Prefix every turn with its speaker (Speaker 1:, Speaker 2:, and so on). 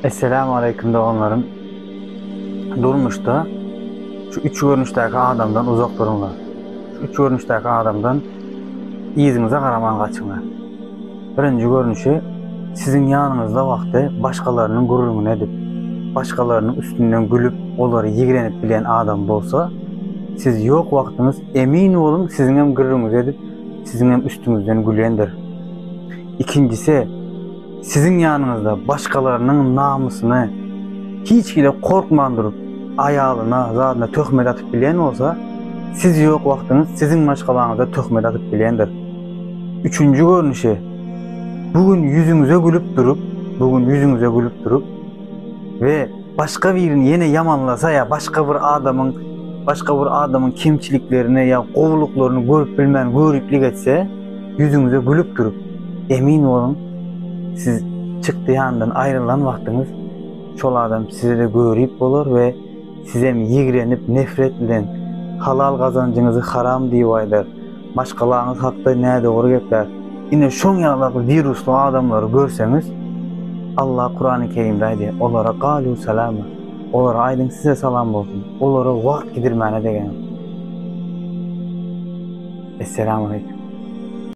Speaker 1: Esselamu aleýkum doganlarym. Durmuşda şu üç görnüşdäki adamdan uzak duruňlar. Şu üç görnüşdäki adamdan yzyňyza garaman gaçyňlar. Birinji görnüşi siziň ýanyňyzda wagty başgalarynyň gürrüňini edip, başgalarynyň üstünden gülüp, olary ýigrenip bilýän adam bolsa, siz ýok wagtyňyz emin boluň siziňem gürrüňizi edip, siziňem üstüňizden gülendir. Ikinjisi, siziň ýanyňyzda başgalarynyň namysyny hiç hili korkman durup, aýalyna, zadyna töhmet atyp bilýän bolsa, siz ýok wagtyňyz siziň maşgalaňyza töhmet atyp bilýändir. Üçünji görnüşi, bu gün ýüzüňize gülüp durup, bu gün ýüzüňize gülüp durup we başga birini ýene ýamanlasa ýa başga bir adamyň başga bir adamyň kemçiliklerini ýa gowulyklaryny görüp bilmän göriplik etse, ýüzüňize gülüp durup, emin boluň, siz çykdy ýanyndan aýrylan wagtyňyz şol adam size-de görip bolar we sizem ýigrenip nefret bilen halal gazanjyňyzy haram diýip aýdar, maşgalaňyz hakda nädogry geplär. Ine şoň ýalak wirusly adamlary görseňiz, Allah Kurany Kerimde aýdýar, olara galu salama, olara aýdyň size salam bolsun, olara wagt gidirmäne degenok. Esselamu aleýkum.